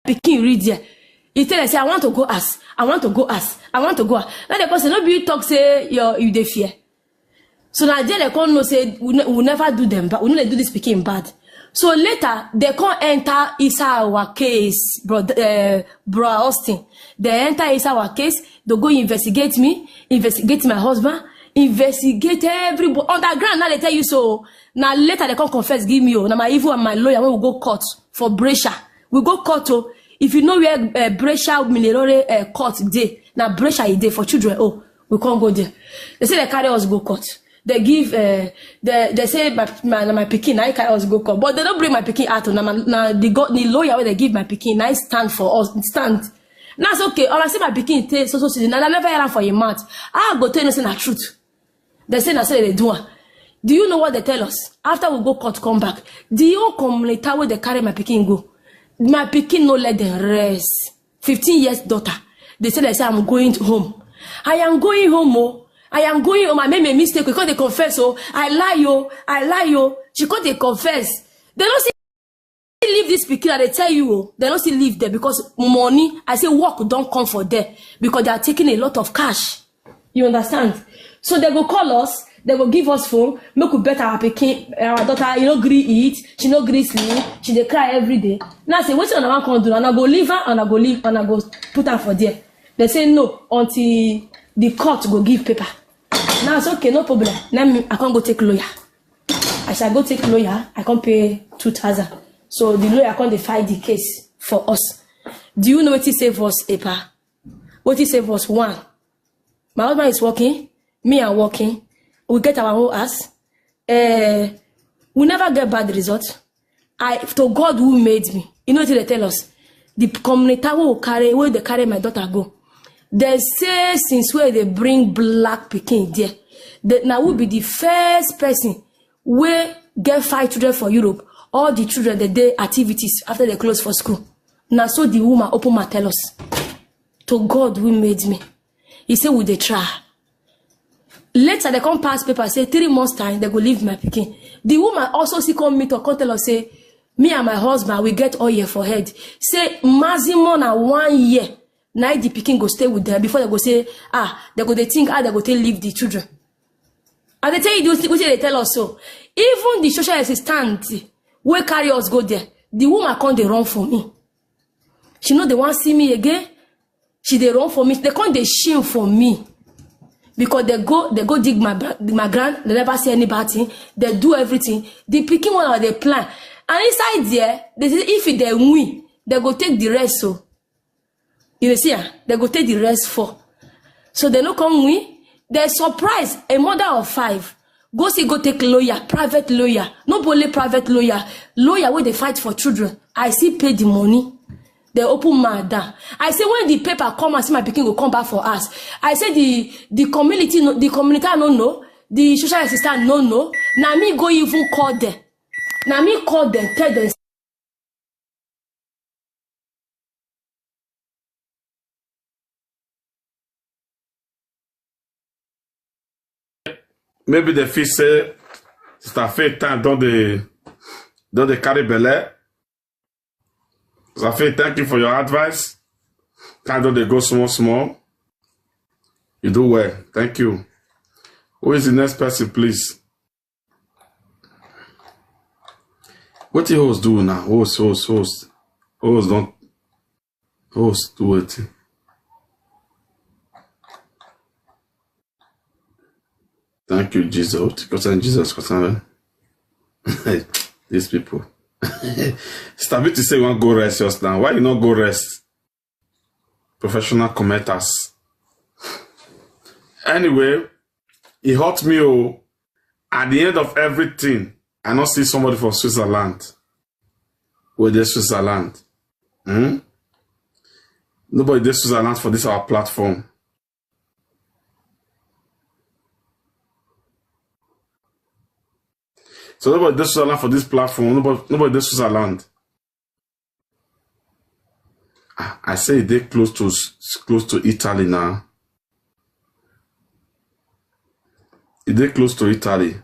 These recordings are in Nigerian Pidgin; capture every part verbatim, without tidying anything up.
pikin reach there, e tell dem say, "I want to go house. I want to go house. I want to go house." Now the person, "No be you talk say your, you dey fear." So na there they come know say we ne-, we never do them bad. We no dey do this pikin bad. So later, they come enter inside our case, bro, uh, bro Austin. They enter inside our case. They go investigate me, investigate my husband, investigate everybody. Underground, now they tell you so. Now later they come confess, give me, oh, now my, even my lawyer, when we go court for Brescia. We go court, oh. If you know where, uh, Brescia Minerore, uh, court dey, now Brescia e dey for children, oh, we can't go there. They say they carry us go court. They give, uh, they, they say my, my, na my pikin, I carry us go court. But they don't bring my pikin out, oh. Now my, now the, go-, the lawyer where they give my pikin, I stand for us, stand. That's okay. All I see my pikin take so, so, so, and I never hear am for him mouth. I go tell you, say na truth. They say na so they do am. Do you know what they tell us? After we go court, come back. The whole community where they carry my pikin go. My pikin no let them rest. Fifteen years daughter. They say, they say, "I'm going home. I am going home, oh. I am going home. I made a mistake." Because they confess, oh, "I lie, oh. I lie, oh." She come dey confess. They don't see leave this pikin, I dey tell you, oh, they don't see leave there because money, I say work don't come for there because they are taking a lot of cash. You understand? So they go call us, they go give us phone, make we bet our pikin, our daughter, you know, gree eat, she no gree sleep, she dey cry every day. Now say, "Wetin una wan come do? And I go leave her, and I go leave, and I go put her for there." They say no until the court go give paper. Now it's okay, no problem. Let me, I can't go take lawyer. I shall go take lawyer. I can't pay two thousand. So the lawyer can't dey fight the case for us. Do you know what he save us, Epa? What he save us? One, my husband is working. Me, I'm working. We get our own house. Eh, we never get bad result. I, to God who made me. You know what they tell us? The community will carry, where they carry my daughter go. They say since where they bring black pikin there, that now will be the first person where get five children for Europe. All the children, they dey activities after they close for school. Now so the woman open my tell us. To God who made me. He said, "Would they try?" Later, they come pass paper, say three months time, they go leave my pikin. The woman also see come meet or come tell us, say, "Me and my husband, we get oil for head." Say, maximum na one year, now the pikin go stay with them before they go say, ah, they go, they think how they go take leave the children. And they tell you, this, what they tell us so. Even the social assistant, we carry us go there. The woman come dey run for me. She know they want see me again. She dey run for me. They come dey shame for me. Because they go, they go dig my bra-, my ground. They never say any bad thing. They do everything. The pikin one of the plan. And inside there, they say if they win, they go take the rest. So you dey see, ah, they go take the rest for. So they no come win. They surprise a mother of five. Go see, go take lawyer, private lawyer. No be only private lawyer. Lawyer where they fight for children. I see pay the money. They open my down. I say when the paper come and see my pikin go come back for us. I say the, the community, no, the community I don't know. The social assistant no know. Now me go even call them. Now me call them, tell them. Maybe they feel say Sister Faith time don dey, don dey carry belle. Sister Faith, thank you for your advice. Time don dey go small small. You do well. Thank you. Who is the next person, please? What the host do now? Host, host, host. Host don't, host do it. Thank you, Jesus. Concern Jesus, concern. These people. Stability say you want go rest just now. Why you not go rest? Professional commenters. Anyway, it hurt me. Oh, at the end of everything, I not see somebody from Switzerland. Where there's Switzerland. Hmm? Nobody there's Switzerland for this our platform. So nobody does Switzerland for this platform. Nobody, nobody does Switzerland. Ah, I say they close to s-, close to Italy now. They close to Italy.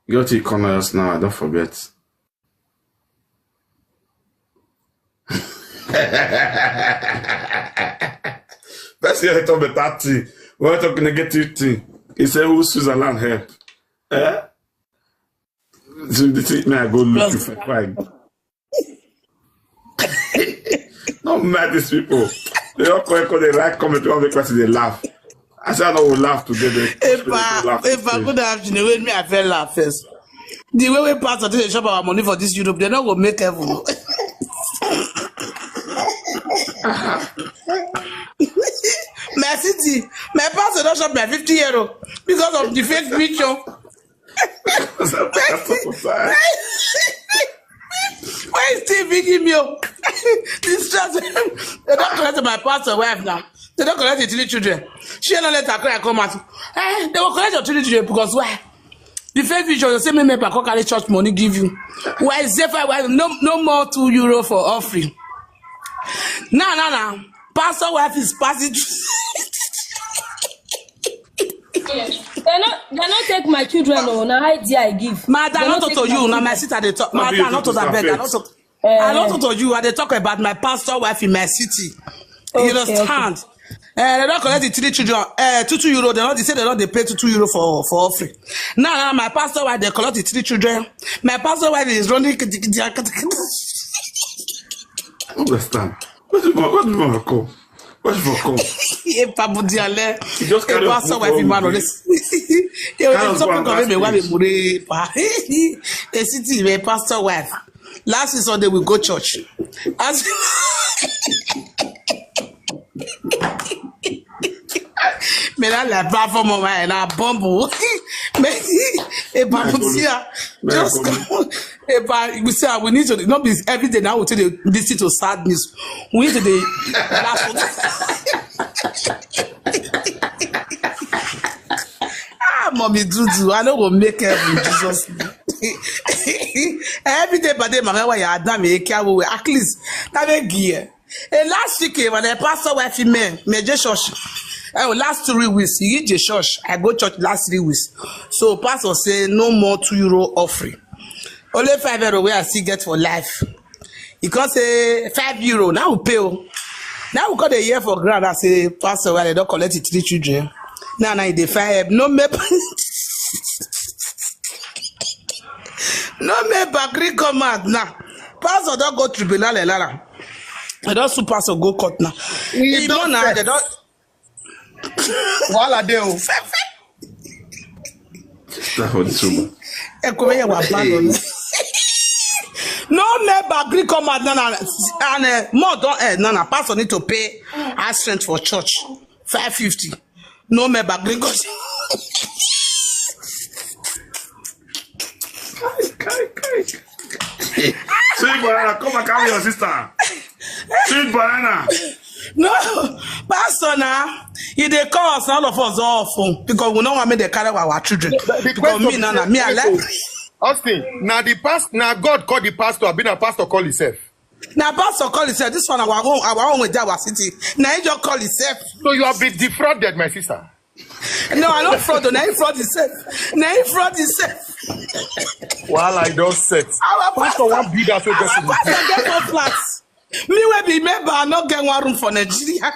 You got to corner us now. I don't forget. Person here talk better thing. We talk negative thing. He say, "Who Switzerland help?" Eh? So the thing, may I go look you for crying. No mad these people. They all come, come, they like comment, all the question, they laugh. I say I no go laugh today. They Epa, laugh Epa, today. Good afternoon. Wait, me, I feel laugh first. The way we pass on this shop our money for this Europe, they no go make heaven. My city, my pastor don shop my fifty euro because of the fake picture. Why is Steve beating me? Oh? This just they don't collect my pastor wife now. They don't collect the three children. She no let her cry come out. Eh, they will collect your three children because why? The faith vision, you say, "Me, me, Papa, carry church money, give you." Why is there five? Why no, no more two euro for offering? Nah, nah, nah. Pastor wife is passing through. They not, they not take my children. Oh, now idea I give. Madam, not to you. Now my sister, they talk. Madam, not to that bed. Not to. I don't talk to you. I dey talk about my pastor wife in my city. You understand? Eh, they don't collect the three children. Eh, two, two euro. They don't, they say they don't, they pay two, two euro for, for offering. Now, now my pastor wife, they collect the three children. My pastor wife is running. I don't understand. What do you want? What do you want to call? What do you want to call? Ye pabu diale. You just carry pastor wife in man on this. Ye just something come me why me mure pa. A city, my pastor wife. Last Sunday we go church. As me that like platform of mine, I bumble. Me, a bumble here. Just come. Epa, we say we need to not be every day now we take dey listen to sad news. We need to dey laugh. Ah, mommy Dudu, I no go make heaven, Jesus. Every day by day, mama, why you are damn, at least that may gear. Eh, last week, eh, when I pastor wife in me, me just church. Eh, last three weeks, he reach the church. I go church last three weeks. So pastor say no more two euro offering. Only five euro wey I still get for life. He come say five euro. Now we pay. Oh. Now we got a year for grant. I say, "Pastor, well, they don't collect the three children. Now, now they find help. No me, no me, Bakri come out now. Pastor don't go tribunal, eh, Lara. I don't sue pastor go court now. He don't now. They don't." Wahala dey o. That one is over. Ekome ye wa plan on. No me Bakri come out now, and uh, more don eh, no, no, pastor need to pay house rent for church, five fifty. No me Bakri come. Kai, kai, kai. Sweet banana, come and carry your sister. Sweet banana. No, pastor now, he dey call us, all of us all phone because we no want make they carry our children. Because me now, now, me, I like. Austin, now the past, now God call the pastor, I been a pastor call himself. Now pastor call himself. This one, our own, our own with our city. Now he just call himself. So you have been defrauded, my sister. No, I don't fraud. Now he fraud himself. Now he fraud himself. Well, I don't set. Our pastor, one big as we get our in the pastor get four flats. Me wey be member, I no get one room for Nigeria.